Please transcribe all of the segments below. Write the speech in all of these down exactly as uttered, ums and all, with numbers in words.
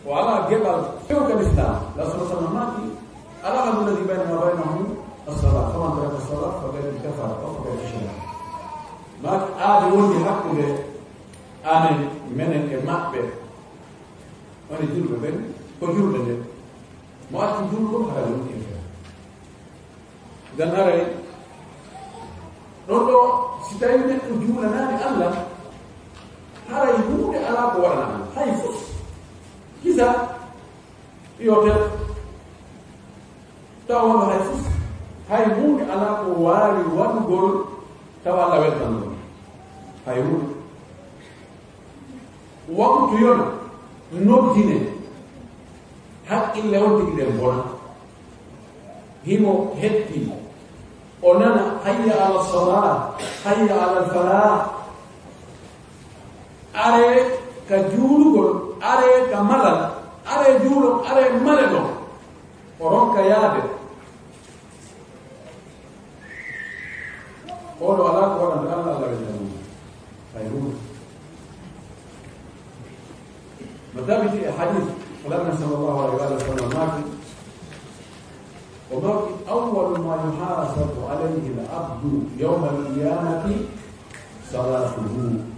O alaa geɓal few ka Lislaam. Rasul sallallahu alaihi wasallam maaki, "Al ahdu alladhi baynana wa baynahum as-salah, faman taraka as-salah faqad kafara aw faqad ashraka." Maaki, aade wondi hakkunde amen, menen e maɓɓe, woni julɓe ɓen, ko julde nden. Mo acci julgol, haray woni kefeero. Nden haray ɗon ɗo, si tawii neɗɗo juulanaani Allah, haray huunde alaa ko waɗana ɗum, hay fus. Kisa, yo tel, tawa wonno hay fus, hay huunde alaa ko waawi waɗugol tawa Allah weltan ɗum, hay huunde. Waktu yona, noddine, haqqille on tigi ɗen bona. Himo hetti, o nana, "Hayya ala salah, hayya ala falah." Are ka juulugol, are ka malal, are juulon, are maleɗon. O ronka yaade. Oɗo alaa ko waɗanta Allah, Allah weltan mo. Hay huunde. No tabiti e hadis, Nulaaɗo sallallahu alaihi wa sallam maaki, o maaki, "Awwalu ma yuhasabu alayhi al-abdu yawma al-qiyamati salatuhu."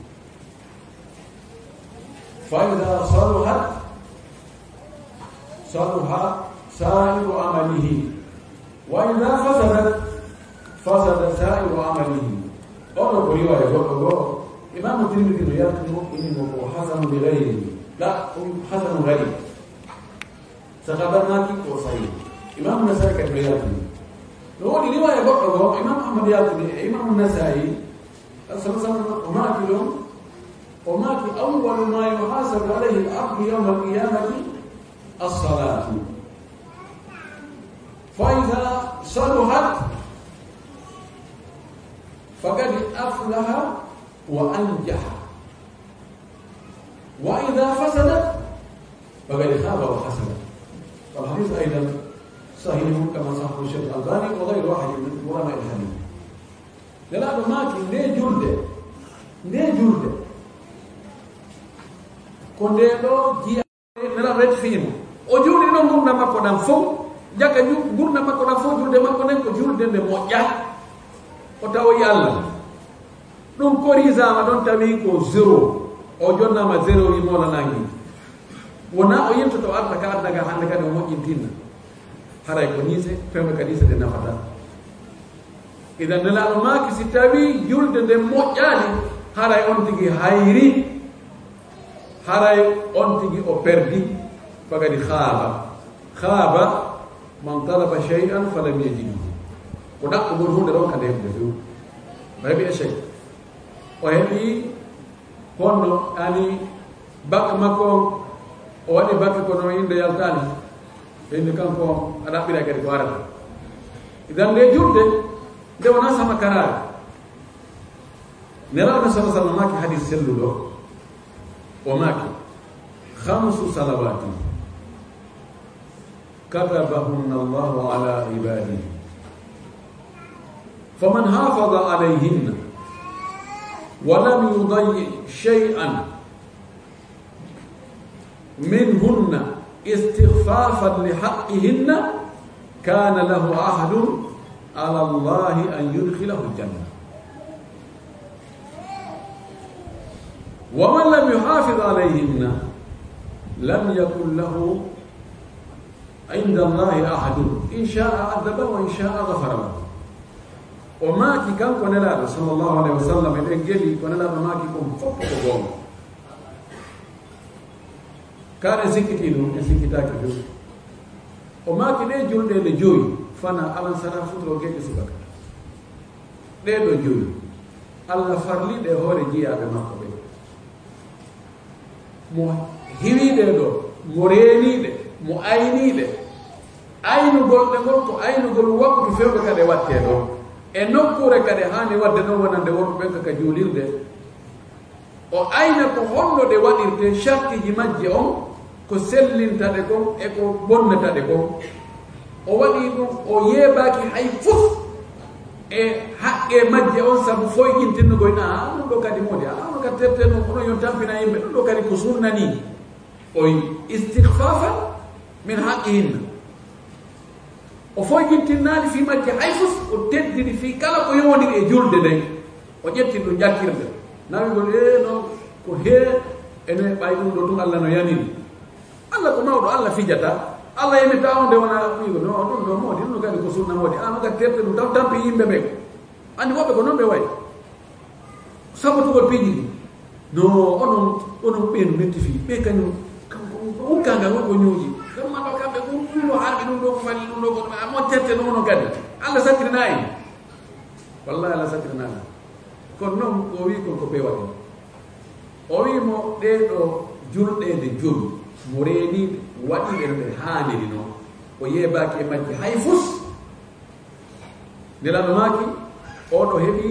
فإذا صلحت صلح سائر عمله، وإذا فسدت فسد سائر عمله. Oɗo ko riwaya goɗɗo goo, Imaamu Tirmidi no yaltini mo, inni mo ko hasanun li ghayrihi. La, ɗum hasanun gharib. Saka barnaaki ko sahih. Imaamu Nasaa'i kadi no yaltini. No woodi riwaya goɗɗo goo, Imaamu Ahmad yaltini, e Imaamu Nasaa'i, sallallahu alaihi wa sallam, o maaki ɗon, o maaki, "Awwalu ma yuhasabu alayhi al-abdu yawma al-qiyamati as-salatu. Fa idha saluhat, faqad aflaha wa anjaha. Wa idha fasadat, faqad khaba wa khasira." Wal hadith aidan sahihun kama sahhahahu Sheikh Al-Albani wa ghayru wahidin min ulama al-hadith. Nelaaɗo maaki, nde julde, nde julde, ko nde ɗo jiya. Nelaaɗo reti fii mo. O juuli ɗon ngurndan makko ɗan fow, jaka ju-, ngurndan makko ɗan fow, julde makko nden ko julde nde moƴƴa. O tawoyi Allah. Ɗum koriisaama ɗon tawi ko zéro. O jonnaama zéro, wi mola nangi. Wona o yintoto arta ka aduna ga hannde kadi o moƴƴintinna. Haray ko niise, fewndo ka niise ɗe nafata. Idan Nelaaɗo maaki, si tawii julde nden moƴƴaali, haray on tigi hayri, haray on tigi o perdi, faqad khaaba. Khaaba man talaba shay'an falam yajidhu. Ko ɗaɓɓugol huunde ɗon ka nde heɓde few. O heɓi échec. O heɓi honno, ani, bac makko on, o waɗi bac kono innde yaltaani. Ɓe inni kanko on, a ɗaɓɓira kadi ko arata. Idan nde julde, nde wonaa sama karaari. Nelaaɗo sallallahu alaihi wa sallam maaki hadis selluɗo, o maaki, "Khamsu salawati katabahunna Allahu ala ibadihi. Faman hafaza alayhinna wa lam yudayyi shay'an minhunna istikhfafan li haqqihinna kana lahu ahdun ala Allahi an yudkhilahu al-jannah. Wa man lam yuhafiz alayhinna lam yakun lahu inda Allahi ahadun, in sha'a adhaba wa in sha'a ghafara lahu." O maaki kanko Nelaaɗo sallallahu alaihi wa sallam, eɗen geli ko Nelaaɗo maaki kon fof ko goonga. Ka en sikkitii ɗum, en sikkitaaki ɗum. O maaki ɗe julɗe nde joyi, fana alansara futuro geƴe subaka. Ɗee ɗo joyi, Allah farlii ɗe hoore jiyaaɓe makko ɓe. Mo hiwii ɗe ɗo, mo reenii ɗe, mo aynii ɗe. Aynugol ɗe ngol ko aynugol waktu fewndo ka ɗe wattee ɗo. E nokkuure ka ɗe haani waɗde ɗon wonande wonɓe ɓen ka, ka juulirde. O ayna ko honno ɗe waɗirtee, shartiiji majje on, ko sellinta ɗe kon e ko bonnata ɗe kon. O waɗi ɗum, o yeebaaki hay fof e haqqe majje on, sabu foyƴintinno goy na, "Ah, ɗum ɗo kadi moodi, ah, ɗum ka terte non, kono yon tampina yimɓe, ɗum ɗo kadi ko sunna ni." Oy, istikhfafan min haqqihinna. O foygintinnaali fii majji hay fus, o teddini fii kala ko yowondiri e julde nden. O ƴetti ɗum ƴakkirde. Nawi ngol, "Ee, non ko hee, ene ɓay ɗum ɗo tun Allah no yaniri." Allah ko mawɗo, Allah fijata. Allah yemita on nde wona wiigo, "No, ɗum ɗo moodi, ɗum no kadi ko sunna moodi." An o kadi terte ɗum taw tampi yimɓe ɓen. Anndi woɓɓe ko non ɓe wayi. Sabatugol piiji ɗi. No, onon, onon ɓeen metti fii. Ɓe kañum, kanko, ukkangal won ko ñooji. Ɗum ma ɗo kamɓe ɓur, ɓurno harɓe ɗum ɗo ko fali ɗum ɗo ko ɗum. Amma terte ɗum onon kadi. Allah sattirina en. Wallahi Allah sattirina en. Kono non o wii kon ko ɓe waɗi. O wii mo ɗee ɗo julɗeende jowi. Mo reeniiɗe, waɗiiɗe no ɗe haaniri non. O yeebaaki e majji hay fus. Nelaaɗo maaki, oɗo heɓi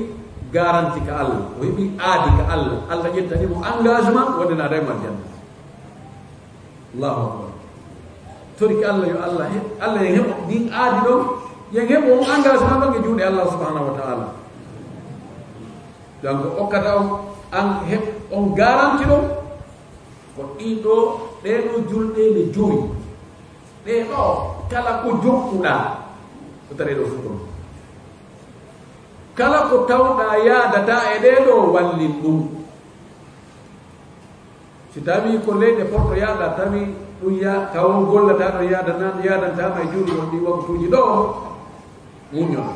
garanti ka Allah, o heɓi aadi ka Allah. Allah ƴettani mo engagement wonde na remo aljanna. Allahu akbar. Toriki Allah yo Allah he-, Allah yen heɓo ɗin aadi ɗon, yen heɓo on engagement ɗon e juuɗe Allah subhanahu wa ta'ala. Donc, okkata on, an heɓ on garanti ɗon, ko ɗiɗo, ɗee ɗo julɗeende jowi. Ɗee ɗo, kala ko jokkuɗaa, ko tawi ɗo fof ɗon. Kala ko tawɗaa yaadataa e ɗee ɗo, wallin ɗum. Si tawii ko leyɗe porto yaaɗaa, tawi ɗum ya-, taw on gollataa ɗo yaadana-, yaadantaama e juulugol ɗi waktuuji ɗo, muññoɗaa.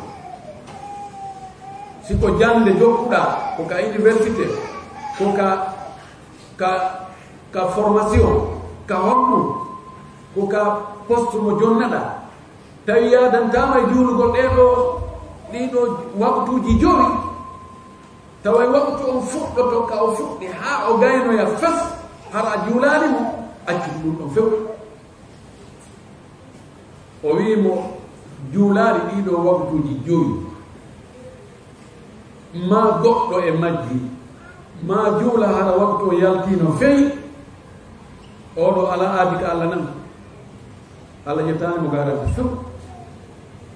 Si ko jannde jokkuɗaa, ko ka université, ko ka, ka, ka formation, ka honɗum, ko ka poste mo jonnaɗaa, tawi yaadantaama e juulugol ɗee ɗo, ɗii ɗo waktuuji jowi, tawa e waktu on fuɗɗoto ka o fuɗɗi haa o gaynoya fes, hara a juulaali mo, accu ɗum ɗon few. O wii mo, "Juulaali ɗii ɗo waktuuji jowi, maa goɗɗo e majji, maa juula hara waktu o yaltiino fey." Oɗo alaa aadi ka Allah nan. Allah ƴettaani mo garanti few.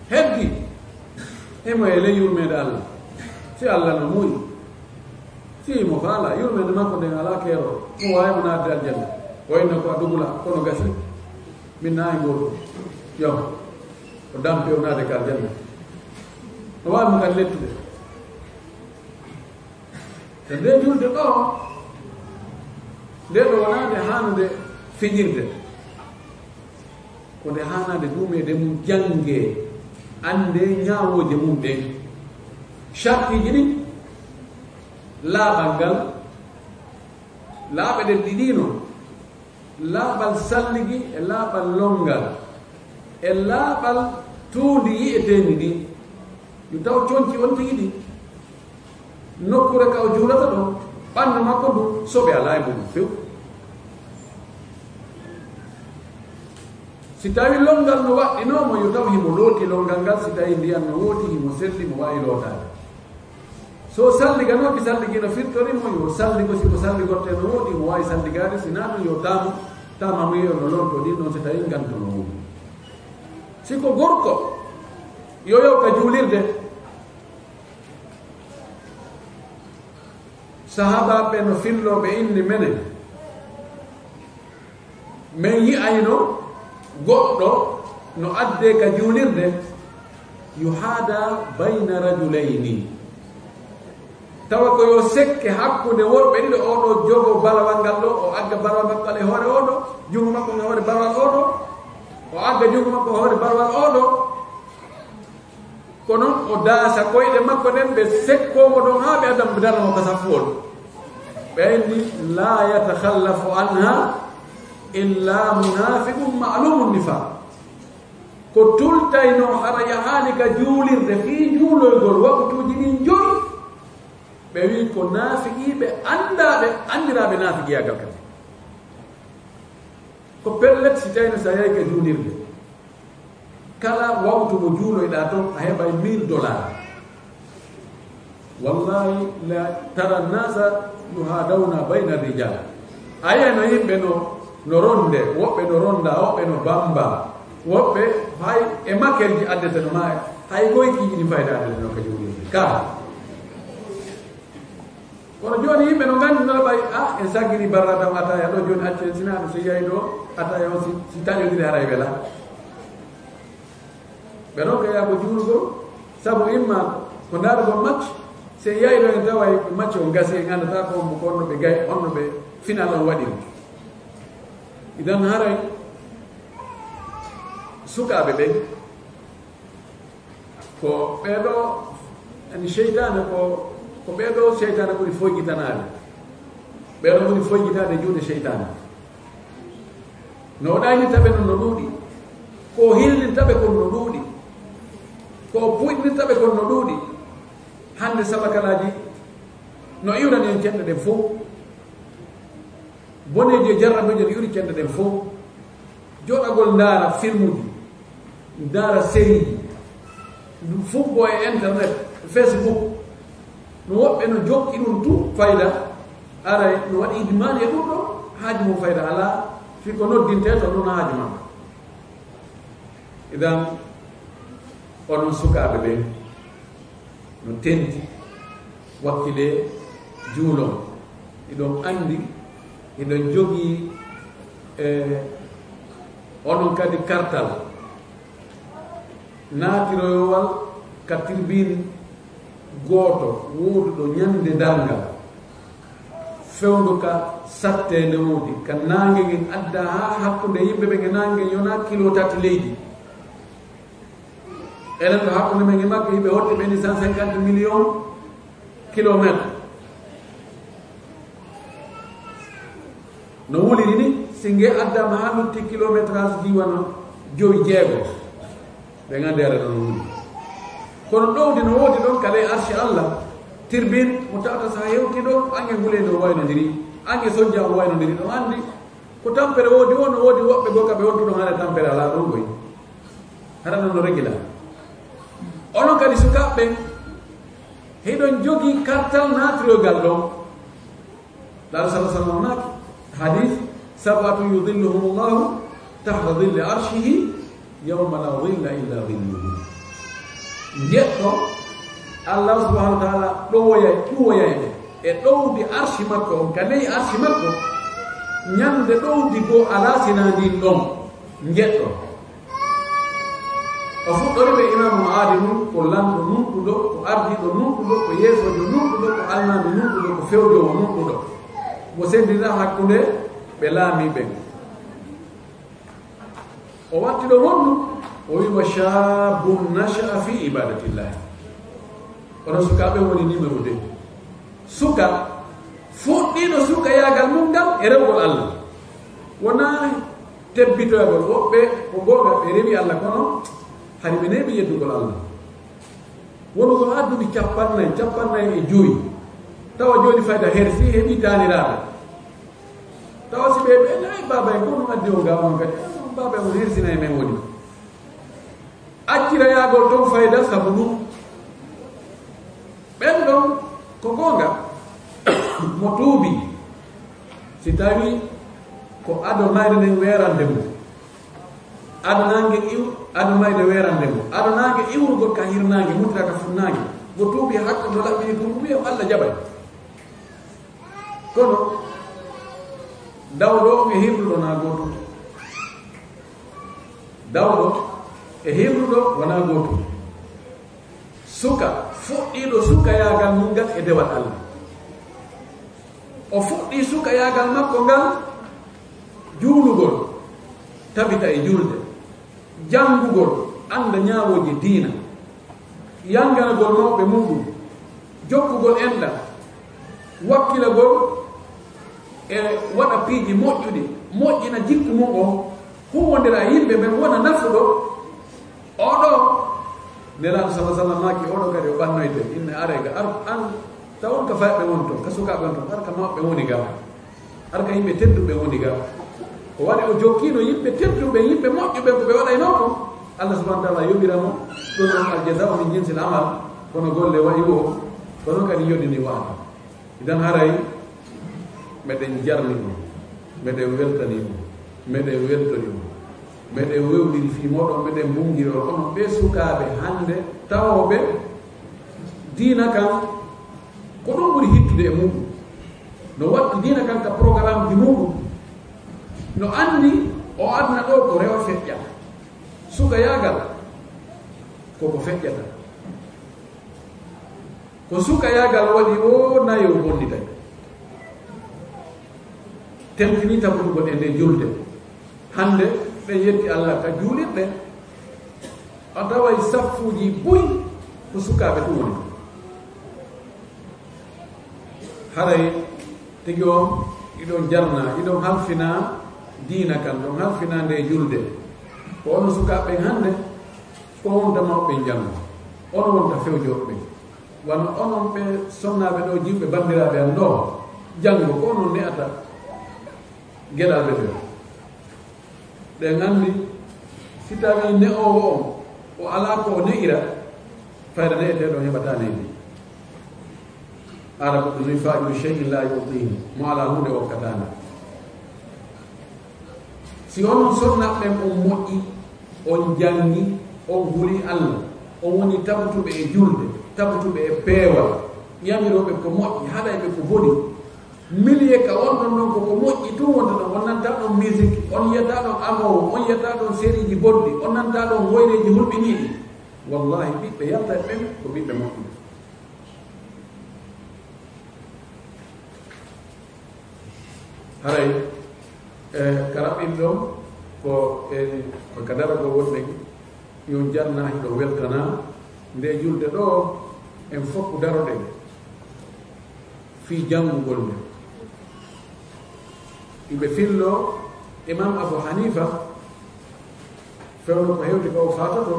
Heddi, himo e ley yurmeende Allah. Si Allah no muuyi, si mo faala, yurmeende makko nden alaa keerol. Mo waawi mo naatde aljanna. O inna ko a dugula, kono gasi. Min nayi ngol. Yo. O dampi o naade ka aljanna. No waawi mo kadi lettude. E nde julde ɗo, nde ɗo wonaa nde haanude fijirde. Ko nde haanaade duumeede mum, janngee, anndee ñaawooje mum ɗen. Sartiiji ɗin, laaɓal ngal, laaɓe ɗen ɗiɗi no, laaɓal salligi e laaɓal lonngal e laaɓal tuundi yi'eteendi ndin. Yo taw conci on tigi ɗin. Nokkuure ka o juulata ɗon, ɓanndu makko ndun, soɓe alaa e mum few. Si tawi lonngal no waɗɗinoo mo, yo taw himo looti lonngal ngal, si tawi ndiyan no woodi, himo selli, mo waawi lootaade. So salliganooki, salligi no firtori mo, yo salligo, si ko salligortee no woodi, mo waawi salligaade, si naa ɗun, yo taamu, taama mo yeeyo no lonto ɗin ɗon, si tawi nganto no woodi. Si ko gorko, yo yaw ka juulirde. Sahaabaaɓe no filloo ɓe inni menen, men yi'ayno goɗɗo no addee ka juulirde, yuhaada bayna rajulayni. Tawa ko yo sekke hakkunde worɓe ɗiɗo, oo ɗoo jogoo barawal ngal ɗoo, o agga barawal makko ngal e hoore oo ɗoo, junngo makko ngal e hoore barawal oo ɗoo, o agga junngo makko e hoore barawal oo ɗoo. Kono o daasa koyɗe makko ɗen, ɓe sekkoo mo ɗon haa ɓe adda mo, darna mo ka saffu on. Ɓe inni, "Laa yatakhallafu anha illa munafiqun ma'lumun nifaq." Ko tultaynoo hara yahaali ka juulirde fii juuloygol waktuuji ɗin jowi, ɓe wi'i ko naafiqiiɓe anndaaɓe, anndiraaɓe naafiqiyaagal kadi. Ko pellet, si tawii no sa yahi ka juulirde, kala waktu mo juuloyɗaa ton, a heɓay mille dollars. Wallahi, la tara nasa yuhadawna bayna rijal. A yi'ay no yimɓe no, no ronde, woɓɓe no ronda, woɓɓe no bamba, woɓɓe hay e makelji addete no ma, hay goykiiji ɗi fayda addete no ka juulirde. Ka. Kono jooni yimɓe no nganndi no ɓay, a, en saggini barra taw ataya ɗo, jooni accu en, sinaa ɗum so yahi ɗo, ataya on si, si taƴodiri haray wela. Ɓe ɗon ka yaha ko juulugol, sabu imma ko ndaarugol match, si en yahi ɗo en taway match on gasi, en anndataa ko on, ko onno ɓe gay, onno ɓe final on waɗiri. Idan haray sukaaɓe ɓen, ko ɓee ɗoo, ani seytaane ko, ko ɓee ɗoo seytaane ɓuri foyjitanaade. Ɓee ɗoo ɓuri foyjitaade juuɗe seytaane. No o ɗaynirta ɓe non no ɗuuɗi. Ko o hilninta ɓe kon no ɗuuɗi. Ko o puɗɗinirta ɓe kon no ɗuuɗi. Hannde sabakalaaji no iwrani en cenɗe ɗen fow. Boneeji e jarrabuuji no iwri cenɗe ɗen fow. Joɗagol ndaara filmuuji, ndaara sériiji, ɗum fow ko e internet, Facebook. No woɓɓe no jokki ɗum tu fayda, aray no waɗi idmaani e ɗum ɗo, haaju mum fayda alaa, fii ko noddintee to ɗum haaju makko. Idan, onon sukaaɓe ɓen, no tenti, wakkilee juulon. Hiɗon anndi, hiɗon jogii, e, onon kadi kartal naatiroyowal ka tirbin gooto wooduɗo ñande darngal, fewndo ka sattee nde woodi, ka naange ngen adda haa hakkunde yimɓe ɓe nge naange ngen yona kilo tati leydi. Enen ɗo hakkunde men e maɓɓe, hiɓe hotti ɓe ni cent cinquante millions kilomètres. No wuliri ni, si nge addaama haa lutti kilométrage ji wano jowi jeego, ɓe nganndi ara ɗon wuli. Kono ɗowdi no woodi ɗon ka ley arshi Allah, tirbin mo tawata so a hewti ɗo, ange ngule no waynondiri, ange sojja o waynondiri, ɗo anndi ko tampere woodi, o no woodi woɓɓe goo ka ɓe wontuɗon hara tampere alaa ɗon koy. Hara non no regila. Onon kadi sukaaɓe ɓen, hiɗon jogii kartal naatirogal ɗon. Laaɗo sala sallam maaki, hadis, "Sab'atun yudhilluhumullahu tahta dhilli arshihi yawma la dhilla illa dhilluhu." Njeɗɗo, Allah subhanahu wa ta'ala ɗowoyay, ɗuwoyay ɓe e ɗowdi arshi makko on, ka ley arshi makko, ñande ɗowdi goo alaa sinaa ndin ɗon. Njeɗɗo. O fuɗɗori ɓe imaamu aadilun, ko lanɗo nunɗuɗo, ko ardiiɗo nunɗuɗo, ko yeesoojo nunɗuɗo, ko almaami nunɗuɗo, ko fewjoowo nunɗuɗo. Mo senndinaa hakkunde ɓe laamii ɓen. O watti ɗo wondu, o wi, "Wa shaabun nasha'a fi ibadatillahi." Kono sukaaɓe woni numéro deux. Suka, fuɗɗiiɗo sukayaagal mum ngal e rewgol Allah. Wonaa tebbitoyagol. Woɓɓe, ko goonga, ɓe rewi Allah, kono hari ɓe neeɓi yeddugol Allah. Wonugol haa duuɓi cappannayi, cappannayi e jowi. Tawa jooni fayda hersi, heɓi taaniraaɓe. Tawa si ɓe, ɓe, "Ay, baaba en, ko ɗum addi on ga on kadi? Baaba en, on hersinay men woni." Accira yaagol toon fayda sabu ɗum. Ɓen ɗon ko goonga, mo tuubi, si tawi ko ado mayde nden weerande mo, ado naange iw-, ado mayde weerande mo, ado naange iwrugol ka hirnaange, mutira ka funnaange, mo tuubi hakkunde laɓɓini ɗum, ɗum wiya Allah jaɓay. Kono dawɗo on e hirnuɗo na gootum. Dawɗo e hirnuɗo wona gootum. Suka, fuɗɗiiɗo sukayaagal mum ngal e dewal Allah. O fuɗɗii sukayaagal makko ngal juulugol, tabita e juulde. Janngugol, annda ñaawooje diina, yannganagol mawɓe muɗum, jokkugol enɗam, wakkilagol e waɗa piiji moƴƴuɗi, moƴƴina jikku mum on, huuwondira e yimɓe ɓen, wona nafuɗo. Oɗo, Nelaaɗo sallallaahu alayhi wa sallam maaki, oɗo kadi o ɓannoyte, inne aree ga ar-, an, taw on ka fayɓe woni ton, ka sukaaɓe woni ton, ar ka mawɓe woni ga. Ar ka yimɓe tedduɓe woni ga. Ko waɗi o jokkiino yimɓe tedduɓe, yimɓe moƴƴuɓe ko ɓe waɗaynoo kon. Allah subhanahu wa ta'ala yoɓira mo ɗum ɗon, al jazaa'u min jinsil amal, kono golle wayi wo, kono kadi yodini waano. Idan haray meɗen jarni mo, meɗen weltani mo, meɗen weltori mo, meɗen wewliri fii mooɗon, meɗen mbungiri on, onon ɓee sukaaɓe hannde tawooɓe diina kan, ko ɗum ɓuri hittude e muɗum. No waɗi diina kan ka programmeji muɗum. No anndi o aduna ɗo ko rewa feƴƴata. Sukayaagal ko ko feƴƴata. Ko sukayaagal waɗi o nayo bonnitay. Tentini tabutugol e nde julde. Hannde ɓe yetti Allah ka juulirɗe. A taway saffuuji buy ko sukaaɓe ɗum woni. Haray tigi on, iɗon jarna, iɗon halfina diina kan, ɗon halfina nde julde. Ko onon sukaaɓe ɓen hannde, ko wonta mawɓe janngo. Onon wonta fewjooɓe ɓen. Wano onon ɓe sonnaaɓe ɗo, jiwɓe banndiraaɓe an ɗo, janngo ko onon ne'ata geɗalɓe ɓen. Ɓe nganndi, si tawii ne'oowo on, o alaa ko o ne'ira, fayda ne'eteeɗo on heɓataa leydi. Arabu ɗum ni, "Faa'ilu shay'in laa yu'tiihi", mo alaa huunde o okkataa nde. Si onon sonnaaɓe ɓen on moƴƴi, on janngi, on huli Allah, on woni tabutuɓe e julde, tabutuɓe e peewal, yamirooɓe ko moƴƴi, haɗayɓe ko boni, miliye ka wonɗon ɗon, ko ko moƴƴi tun wonta ɗon. On nanta ɗon musique, on yiyata ɗon amowo, on yiyata ɗon seriiji bonɗi, on nanta ɗon hoyreeji hulɓiniiɗi. Wallahi, ɓiɓɓe yaltay ɓen ko ɓiɓɓe moƴƴuɓe. Haray, e, ka raɓɓin ɗon, ko, e, ko ka daragol wonɗen, yo jarna hiɗo weltana nde julde ɗo, en fof daroɗen. Fii janngugol nde. Iɓe fillo Imam Abu Hanifa, fewndo ko hewti ko o faatoto.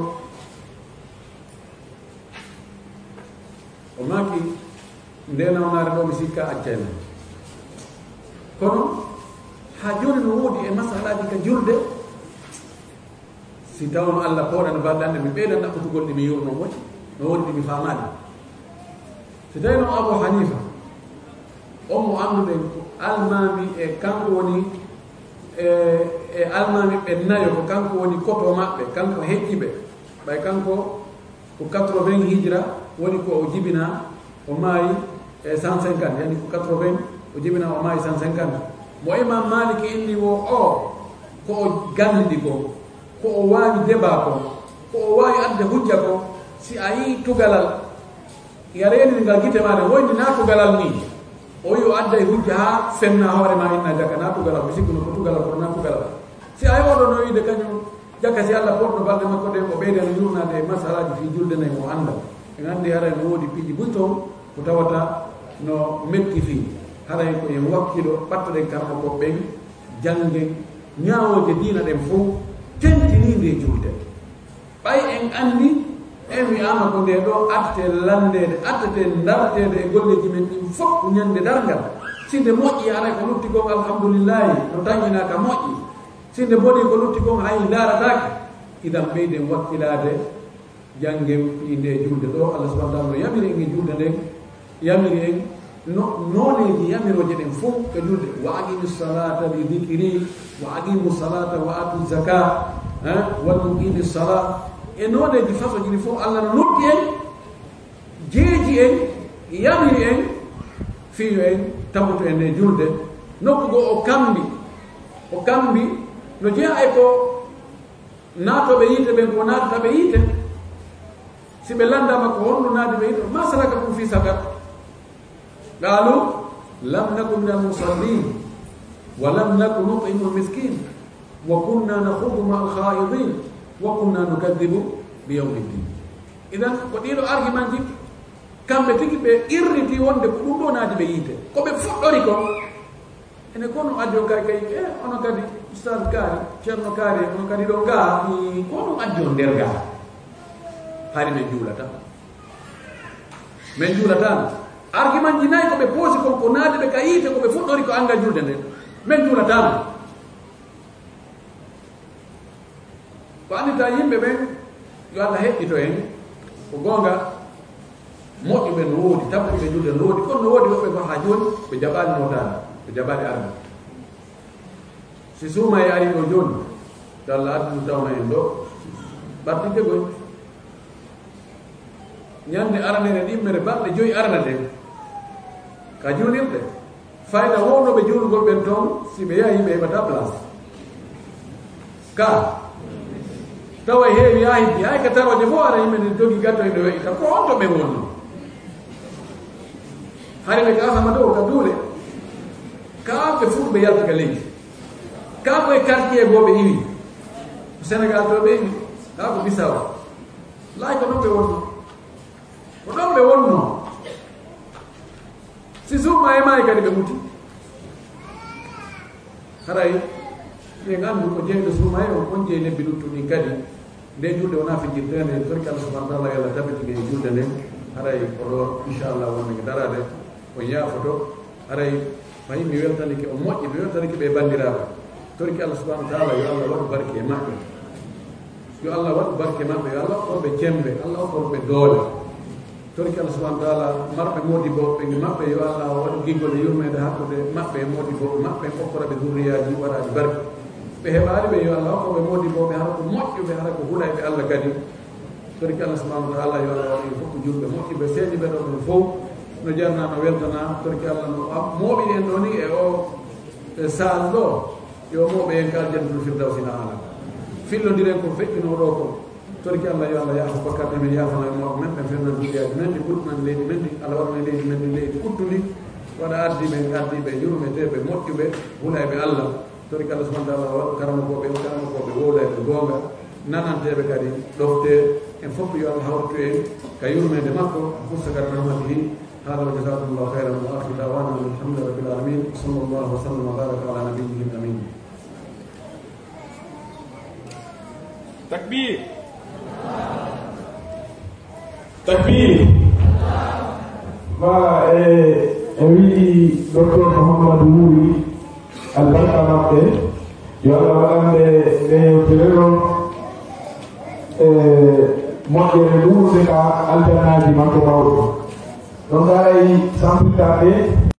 O maaki, "Nde nawnaare ɗo mi sikka accayno." Kono, haa jooni no woodi e masalaaji ka julde. Si tawno Allah pooɗano balɗe an ɗe, mi ɓeydan ɗaɓɓutugol ɗi mi yuurnoo moƴƴi, no woodi ɗi mi faamaali. Si tawii noon Abu Hanifa, on mo annduɗen ko almaami e kanko woni e, e almaami ɓe nayo, ko kanko woni koto maɓɓe, kanko heƴƴi ɓe. Ɓay kanko ko quatre-vingts hijra woni ko o jibinaa, o maayi e cent cinquante, yani ko quatre-vingts, o jibinaa, o maayi cent cinquante. Mo Imam Malik inni wo o, ko o ganndi ko, ko o waawi deba ko, ko o waawi adde hujja ko, si a yii tugalal, ya reenini ngal gite maaɗa, woyndi naa tugalal nii. O wi'i o adday hujja haa fenna hoore ma, inna jaka naa tugalal, mi sikkuno ko tugalal, kono naa tugalal. Si a yii oɗo no wiide kañum, jaka si Allah porɗo balɗe makko ɗen, o ɓeyda no yurnaade e masalaaji fii julde nay mo annda. En anndi haray no woodi piiji buy toon ko tawata no metti fii. Haray ko en wakkilo, ɓattoɗen karamokooɓe ɓen, janngen ñaawooje diina ɗen fow, tentinii nde julde. Ɓay en anndi, en wi'aama ko nde ɗo attete lanndeede, attete ndarteede e golleeji men ɗin fof ñande darngal. Si nde moƴƴi, haray ko lutti kon, alhamdulillahi, no tañinaa ka moƴƴi. Si nde bonii, ko lutti kon, hay ndaarataake. Idan ɓeyden wakkilaade, janngen fii nde julde ɗo. Allah subhanahu wa ta'ala no yamiri en e julde nden, yamiri en no, nooneeji yamirooje ɗen fof ka julde. "Wa aqimu salata li dhikri, wa aqimu salata wa atu zaka, eh, wal muqimi sala." E nooneeji façon ji ɗi fof, Allah no noddi en, jeeji en, yamiri en, fii yo en tabutu e nde julde. Nokku goo o kambi, o kambi no jeyaa e ko naatooɓe yiite ɓen ko naatata ɓe yiite, si ɓe lanndaama ko honɗum naati ɓe yiite, "Ma salakakum fi saqar?" Qaalu, "Lam naku minal musallin, wa lam naku nut'imul miskin, wa kunna nakhudu ma'al khaidin, wa kunna nukadhibu bi yawmiddin." Idan, ko ɗiɗo argumentji, kamɓe tigi ɓe irriti wonde ko ɗum ɗo naati ɓe yiite. Ko ɓe fuɗɗori kon, ene kono addi on kay, kay, eh, ono kadi, Ustaz Kaari, Ceerno Kaari, ono kadi ɗo gaa, i, ko onon addi on nder gaa? Hari men juulata. Men juulata. Argumentji nayi ko ɓe poosi kon, ko naati ɓe ka yiite, ko ɓe fuɗɗori ko anngal julde nden. Men juulata. Ko anndita yimɓe ɓen, yo Allah heɓɓito en. Ko goonga, moƴƴuɓe no woodi, tabbuɓe julde no woodi, kono no woodi woɓɓe ko haa jooni ɓe jaɓaali nootaade, ɓe jaɓaali arde. Si suuma e ari ɗo jooni, to Allah addi ɗum tawna en ɗo, ɓartike goy. Ñande aranere ɗimmere balɗe joyi aranaten ka juulirɗe. Fayda wownooɓe juulugol ɓen toon, si ɓe yahi, ɓe heɓata place. Ka tawa heewi yaa hiddi, hay ka tarooje fof ara yimɓe ne jogi gatto e no weƴita. Ko on to ɓe wonnoo? Hari ɓe ka sama dow ka duule. Ka ɓe fuɗ ɓe yalta ka leydi. Ka ko e quartier goo ɓe iwi. Ko Sénégal to ɓe iwi. Ka ko Bissau. Laay ko ɗon ɓe wonnoo. Ko ɗon ɓe wonnoo. Si suuma e maayi kadi ɓe muti. Haray, min anndu ko jeyɗo suuma e on, on jeyi lebbi luttuɗi ɗin kadi. Nde julde wonaa fijirteende, en torki Allah subhanahu wa taala, yo Allah tabitine e julde nden. Haray ko ɗo, inchallah, wonde nge daraade, on yaafoto. Haray, fayi mi weltanike on moƴƴi, mi weltanike ɓe banndiraaɓe. Torki Allah subhanahu wa taala, yo Allah waɗu barke e maɓɓe. Yo Allah waɗu barke maɓɓe, yo Allah hokku ɓe cemmbe, Allah hokku ɓe doole. Torki Allah subhanahu wa taala, marɓe moodibbo ɓe maɓɓe, yo Allah waɗu giggol e yurmeende hakkunde maɓɓe e moodibbo ɓe maɓɓe, hokkora ɓe zurriyaaji waɗaaɗi barke. Ɓe heɓaali ɓe, yo Allah hokku ɓe moodibbo ɓe hara ko moƴƴuɓe, hara ko hulayɓe Allah kadi. Torki Allah subhanahu wa taala, yo Allah waɗu en fof ko julɓe moƴƴuɓe, seeniiɓe ɗo ɗon fof. No jarnaa, no weltanaa, torki Allah no am-, mooɓi en ɗo ni e o, e saal ɗo. Yo mooɓe en ka aljannatul firdawsi aala. Fillondiren ko feƴƴunoo ɗo ko. Torki Allah, yo Allah yaafo bakkaat men, yaafana en mawɓe men, ɓen fennan duniyaaji men ɗi, ɓurtunan leydi men ndi, Allah waɗana leydi men ndi leydi kuttundi, waɗa ardiiɓe en ardiiɓe yurmeteeɓe, moƴƴuɓe, hulayɓe Allah. Torki Allah subhanahu wa taala waɗu karamokooɓe en karamokooɓe wowlayɓe goonga, nananteeɓe kadi ɗoftee. En fof yo Allah hawtu en ka yurmeende makko, fusta ka rahmatihi. هذا وجزاكم الله خيرا وآخر دعوانا أن الحمد لله رب العالمين، وصلى الله وسلم وبارك على نبيه الأمين. Takbir. Takbir. Voilà, e, e wii docteur Mouhamadou Wuri, albarka maɓɓe, yo Allah waɗande nde yewtere ɗo, e, moƴƴere ɗuuɗunde ka aljannaaji makko mawɗo. Ɗon haray sampitaade.